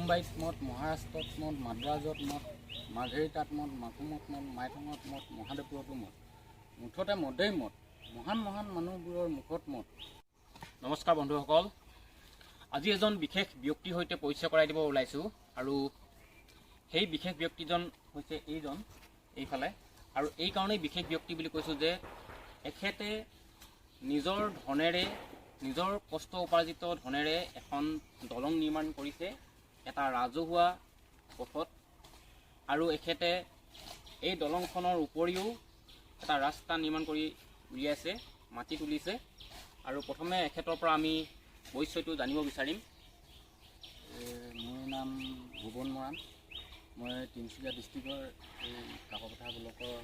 মুম্বাইত মদ, মহাৰাষ্ট্ৰত মদ, মাদ্ৰাজত মদ, মাৰ্ঘেৰিটাত মদ, মাকুমত মদ, মাইথঙত মদ, মহাদেৱপুৰতো মদ। মুঠতে মদেই মদ, মহান মহান মানুহবোৰৰ মুখত মদ। নমস্কাৰ বন্ধুসকল, আজি এজন বিশেষ ব্যক্তিৰ সৈতে পৰিচয় কৰাই দিব ওলাইছোঁ আৰু সেই বিশেষ ব্যক্তিজন হৈছে এইজন এইফালে। আৰু এই কাৰণেই বিশেষ ব্যক্তি বুলি কৈছোঁ যে এখেতে নিজৰ ধনেৰে, নিজৰ কষ্ট উপাৰ্জিত ধনেৰে এখন দলং নিৰ্মাণ কৰিছে এটা ৰাজহুৱা পথত। আৰু এখেতে এই দলংখনৰ উপৰিও এটা ৰাস্তা নিৰ্মাণ কৰি উলিয়াইছে, মাটি তুলিছে। আৰু প্ৰথমে এখেতৰ পৰা আমি পৰিচয়টো জানিব বিচাৰিম। মোৰ নাম ভুৱন মৰাণ। মই তিনিচুকীয়া ডিষ্ট্ৰিক্টৰ এই কাকপথাৰ ব্লকৰ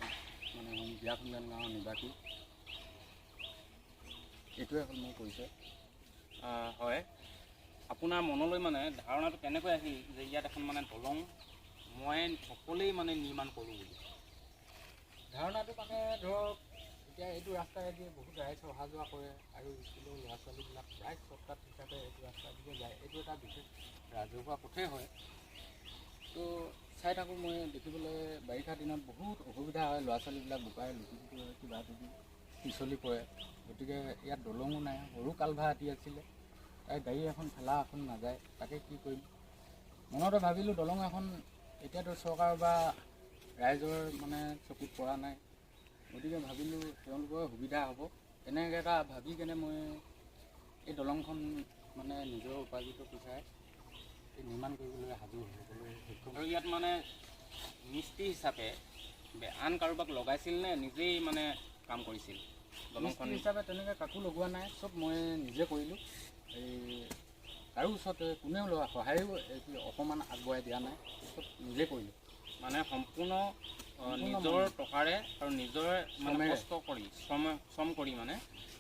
মানে বিয়াখুমজান গাঁৱৰ নিবাসী। এইটোৱে হ'ল মোৰ পৰিচয়। হয়, আপোনাৰ মনলৈ মানে ধাৰণাটো কেনেকৈ আহিল যে ইয়াত এখন মানে দলং মই অকলেই মানে নিৰ্মাণ কৰোঁ বুলি? ধাৰণাটো মানে ধৰক এতিয়া এইটো ৰাস্তাৰেদি বহুত ৰাইজ অহা যোৱা কৰে আৰু স্কুলৰ ল'ৰা ছোৱালীবিলাক প্ৰায় শ্বৰ্টকাট হিচাপে এইটো ৰাস্তা দিয়ে যায়। এইটো এটা বিশেষ ৰাজহুৱা পথেই হয়। তো চাই থাকোঁ মই, দেখিবলৈ বাৰিষা দিনত বহুত অসুবিধা হয়, ল'ৰা ছোৱালীবিলাক বোকাই লুটি পুটি হয়, কিবা কিবি পিছলি পৰে। গতিকে ইয়াত দলঙো নাই, সৰু কালভাৰ এটি আছিলে, তাই গাড়ী এখন ঠেলা এখন নাযায়। তাকে কি কৰিম মনতে ভাবিলোঁ, দলং এখন এতিয়াতো চৰকাৰ বা ৰাইজৰ মানে চকুত পৰা নাই, গতিকে ভাবিলোঁ তেওঁলোকৰ সুবিধা হ'ব। তেনেকৈ এটা ভাবি কেনে মই এই দলংখন মানে নিজৰ উপাৰ্জিত পইচাই এই নিৰ্মাণ কৰিবলৈ সাজু হ'বলৈ সক্ষম। আৰু ইয়াত মানে মিস্ত্ৰী হিচাপে আন কাৰোবাক লগাইছিল নে নিজেই মানে কাম কৰিছিল দলংখন? মিস্ত্ৰী হিচাপে তেনেকৈ কাকো লগোৱা নাই, চব মই নিজে কৰিলোঁ। এই কাৰো ওচৰত কোনেও লগা সহায়ো অকণমান আগবঢ়াই দিয়া নাই, চব নিজে কৰিলোঁ। মানে সম্পূৰ্ণ নিজৰ টকাৰে আৰু নিজৰ মানে কষ্ট কৰি শ্ৰম কৰি মানে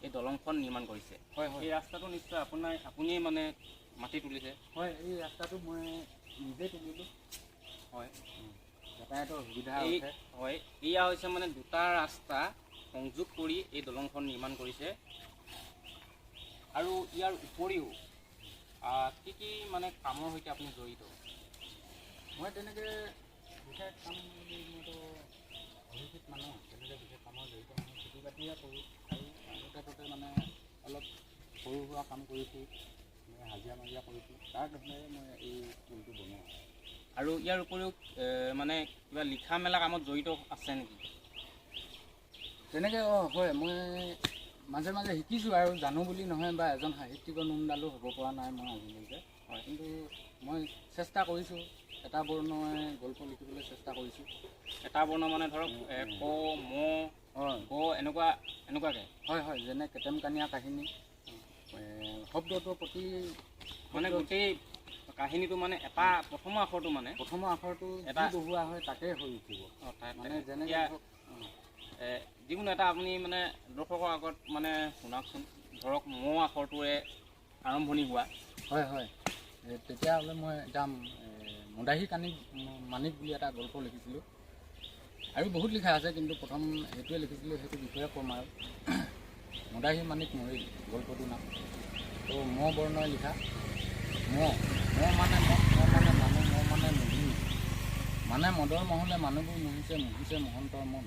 এই দলংখন নিৰ্মাণ কৰিছে। হয় হয়। এই ৰাস্তাটো নিশ্চয় আপুনিয়ে মানে মাটি তুলিছে? হয়, এই ৰাস্তাটো মই নিজে তুলিলোঁ। হয়, যাতায়াতৰ সুবিধা। হয়, এয়া হৈছে মানে দুটা ৰাস্তা সংযোগ কৰি এই দলংখন নিৰ্মাণ কৰিছে। আৰু ইয়াৰ উপৰিও কি কি মানে কামৰ সৈতে আপুনি জড়িত? মই তেনেকৈ বিশেষ কাম বুলি মইতো অশিক্ষিত মানুহ, তেনেকৈ বিশেষ কামৰ জড়িত মানুহ, খেতি বাতিয়ে কৰোঁ আৰু আগতে ততে মানে অলপ সৰু সুৰা কাম কৰিছোঁ, হাজিৰা মাজিৰা কৰিছোঁ, তাৰ ধৰণেৰে মই এই পুলটো বনোৱা। আৰু ইয়াৰ উপৰিও মানে কিবা লিখা মেলা কামত জড়িত আছে নেকি তেনেকৈ? অঁ হয়, মই মাজে মাজে শিকিছোঁ আৰু জানো বুলি নহয় বা এজন সাহিত্যিকৰ নোমডালো হ'ব পৰা নাই মই আজিলৈকে। হয়, কিন্তু মই চেষ্টা কৰিছোঁ, এটা বৰ্ণই গল্প লিখিবলৈ চেষ্টা কৰিছোঁ। এটা বৰ্ণ মানে ধৰক ক, ম, গ এনেকুৱা এনেকুৱাকৈ? হয় হয়, যেনে কেটেমকানীয়া কাহিনী, শব্দটোৰ প্ৰতি মানে গোটেই কাহিনীটো মানে এটা প্ৰথম আখৰটো মানে প্ৰথম আখৰটো এটা বহুৱা হয় তাকে হৈ উঠিব। মানে যেনেকৈ যিকোনো এটা আপুনি মানে দৰ্শকৰ আগত মানে শুনাকচোন, ধৰক ম আখৰটোৰে আৰম্ভণি হোৱা। হয় হয়, তেতিয়াহ'লে মই এতিয়া মদাহী কানি মানিক বুলি এটা গল্প লিখিছিলোঁ আৰু বহুত লিখা আছে, কিন্তু প্ৰথম সেইটোৱে লিখিছিলোঁ, সেইটো বিষয়ে ক'ম। আৰু মদাহী মানিক মৰিল গল্পটোৰ নাম। তো ম বৰ্ণই লিখা। ম ম মানে মদ, ম মানে মানুহ, ম মানে মোহিনী, মানে মদৰ মহলে মানুহবোৰ মুহিছে, মুহিছে মহন্তৰ মন।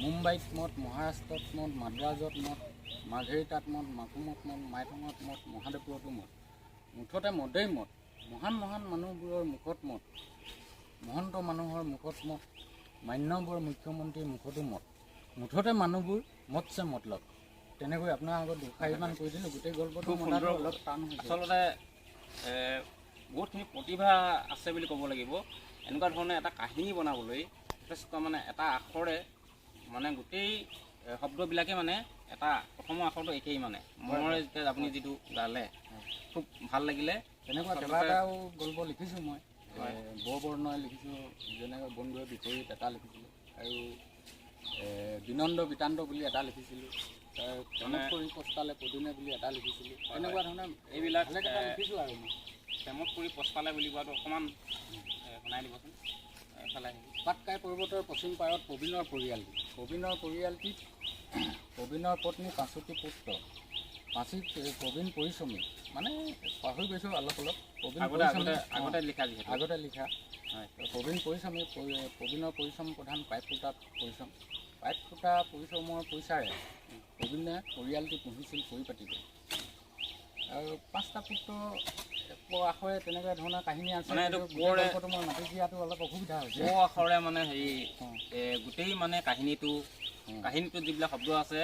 মুম্বাইত মদ, মহাৰাষ্ট্ৰত মদ, মাদ্ৰাজত মদ, মাৰ্ঘেৰিটাত মদ, মাকুমত মদ, মাইথঙত মদ, মহাদেৱপুৰতো মদ। মুঠতে মদেই মদ, মহান মহান মানুহবোৰৰ মুখত মদ, মহন্ত মানুহৰ মুখত মদ, মান্যবৰ মুখ্যমন্ত্ৰীৰ মুখতো মদ। মুঠতে মানুহবোৰ মদছে মতলব। তেনেকৈ আপোনাৰ আগত দুশাৰীমান কৈ দিলোঁ, গোটেই গল্পটো অলপ টান হৈছে। আচলতে বহুতখিনি প্ৰতিভা আছে বুলি ক'ব লাগিব। এনেকুৱা ধৰণে এটা কাহিনী বনাবলৈ যথেষ্ট মানে এটা আখৰে মানে গোটেই শব্দবিলাকে মানে এটা প্ৰথমৰ আখৰটো একেই মানে মনৰে যেতিয়া আপুনি যিটো গালে খুব ভাল লাগিলে। তেনেকুৱা কেইবাটাও গল্প লিখিছোঁ মই, ব বৰ্ণই লিখিছোঁ, যেনেকৈ বন্ধুৱে বিপৰীত এটা লিখিছিলোঁ আৰু বিনন্দ বৃতান্ত বুলি এটা লিখিছিলোঁ, প্ৰেমত কৰি পস্তালে পদুমে বুলি এটা লিখিছিলোঁ। তেনেকুৱা ধৰণে এইবিলাক লিখিছোঁ। আৰু মই প্ৰেমত কৰি পস্তালে বুলি কোৱাটো অকণমান শুনাই দিবচোন। এফালে আহি পাটকাই পৰ্বতৰ পশ্চিম পাৰত প্ৰবীণৰ পৰিয়ালটি। প্ৰবীণৰ পৰিয়ালটিত প্ৰবীণৰ পত্নী পাঁচটি পুত্ৰ, পাঁচি প্ৰবীণ পৰিশ্ৰমী, মানে পাহৰি গৈছোঁ অলপ অলপ। প্ৰবীণ আগতে লিখা, যিহেতু আগতে লিখা। হয়, প্ৰবীণ পৰিশ্ৰমী, প্ৰবীণৰ পৰিশ্ৰম প্ৰধান পাইপ ফুটা পৰিশ্ৰম। পাইপ ফুটা পৰিশ্ৰমৰ পইচাৰে প্ৰবীণে পৰিয়ালটো পুহিছিল পৰিপাটিকৈ। আৰু 5টা পুত্ৰ আখৰে তেনেকুৱা ধৰণৰ কাহিনী আছে। মানে এইটো মই মাতি দিয়াটো অলপ অসুবিধা হৈছে। ক আখৰে মানে হেৰি গোটেই মানে কাহিনীটোত যিবিলাক শব্দ আছে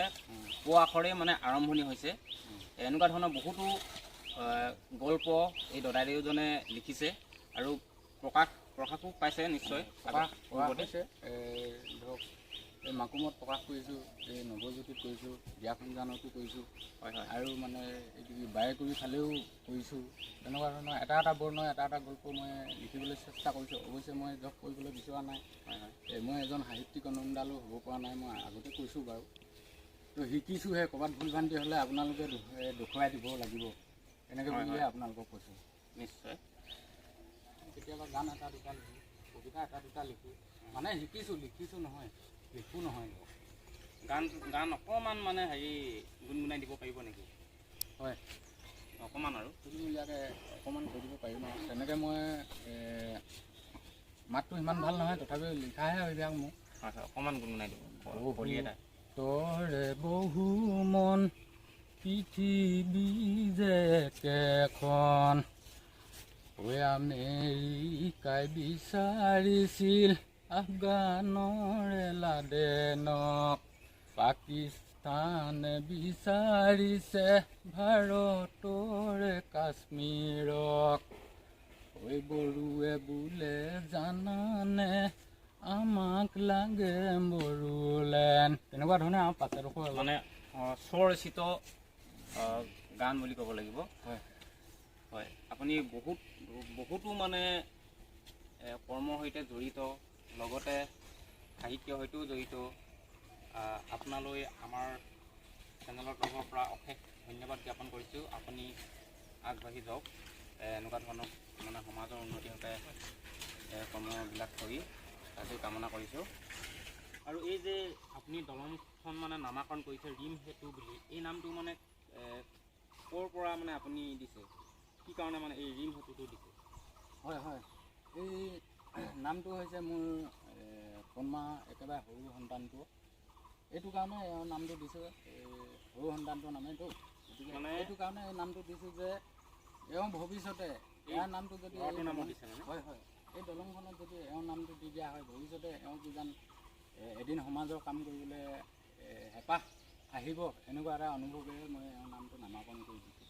ক আখৰে মানে আৰম্ভণি হৈছে। এনেকুৱা ধৰণৰ বহুতো গল্প এই দদাইদেউজনে লিখিছে আৰু প্ৰকাশো পাইছে। নিশ্চয় প্ৰকাশ হৈছে। ধৰক এই মাকুমত প্ৰকাশ কৰিছোঁ, এই নৱজ্যোতিত কৰিছোঁ, বিয়াখনজানতো কৰিছোঁ। হয় হয়। আৰু মানে এইটো বায়েকুৰি ফালেও কৰিছোঁ। তেনেকুৱা ধৰণৰ এটা এটা বৰ্ণ এটা এটা গল্প মই লিখিবলৈ চেষ্টা কৰিছোঁ। অৱশ্যে মই জব কৰিবলৈ বিচৰা নাই। হয় হয়। মই এজন সাহিত্যিক অনুদালো হ'ব পৰা নাই, মই আগতে কৈছোঁ বাৰু। তো শিকিছোঁহে, ক'ৰবাত ভুল ভ্ৰান্তি হ'লে আপোনালোকে দেখুৱাই দিব লাগিব, এনেকৈ বুলিহে আপোনালোকক কৈছোঁ। নিশ্চয়। কেতিয়াবা গান এটা দুটা লিখোঁ, কবিতা এটা দুটা লিখোঁ, মানে শিকিছোঁ, লিখিছোঁ নহয়, লিখোঁ নহয়। গান অকণমান মানে হেৰি গুণগুণাই দিব পাৰিব নেকি? হয়, অকণমান আৰু গুণগুণীয়াকৈ অকণমান কৈ দিব পাৰিম আৰু। তেনেকৈ মই মাতটো সিমান ভাল নহয়, তথাপিও লিখাহে অভ্যাস মোৰ। হয় হয়, অকণমান গুণগুণাই দিব। তৰে বহু মন পৃথিৱী যে একেখন, ঐ আমেৰিকাই বিচাৰিছিল আফগানৰে লাডেনক, পাকিস্তানে বিচাৰিছে ভাৰতৰে কাশ্মীৰক। ঐ বড়োৱে বোলে জানানে আমাক লাগে বড়োলেণ্ড। তেনেকুৱা ধৰণে আৰু পাঁচডোখৰ মানে স্বৰচিত গান বুলি ক'ব লাগিব। হয় হয়। আপুনি বহুতো মানে কৰ্মৰ সৈতে জড়িত, লগতে সাহিত্যৰ সৈতেও জড়িত। আপোনালৈ আমাৰ চেনেলৰ তৰফৰ পৰা অশেষ ধন্যবাদ জ্ঞাপন কৰিছোঁ। আপুনি আগবাঢ়ি যাওক, এনেকুৱা ধৰণৰ মানে সমাজৰ উন্নতিৰ হকে কৰ্মবিলাক কৰি তাকে কামনা কৰিছোঁ। আৰু এই যে আপুনি দলংখন মানে নামাকৰণ কৰিছে ৰিম সেতু বুলি, এই নামটো মানে ক'ৰ পৰা মানে আপুনি দিছে, কি কাৰণে মানে এই ৰিম সেতুটো দিছে? হয় হয়, এই নামটো হৈছে মোৰ কন্যা একেবাৰে সৰু সন্তানটো, এইটো কাৰণে এওঁৰ নামটো দিছোঁ। এই সৰু সন্তানটোৰ নামেইতো, গতিকে মানে এইটো কাৰণে এই নামটো দিছোঁ যে এওঁ ভৱিষ্যতে ইয়াৰ নামটো যদি হয় হয়, এই দলংখনত যদি এওঁৰ নামটো দি দিয়া হয়, ভৱিষ্যতে এওঁ কিজান এদিন সমাজৰ কাম কৰিবলৈ হেঁপাহ আহিব, এনেকুৱা এটা অনুভৱেৰে মই এওঁৰ নামটো নামাকৰণ কৰি দিছোঁ।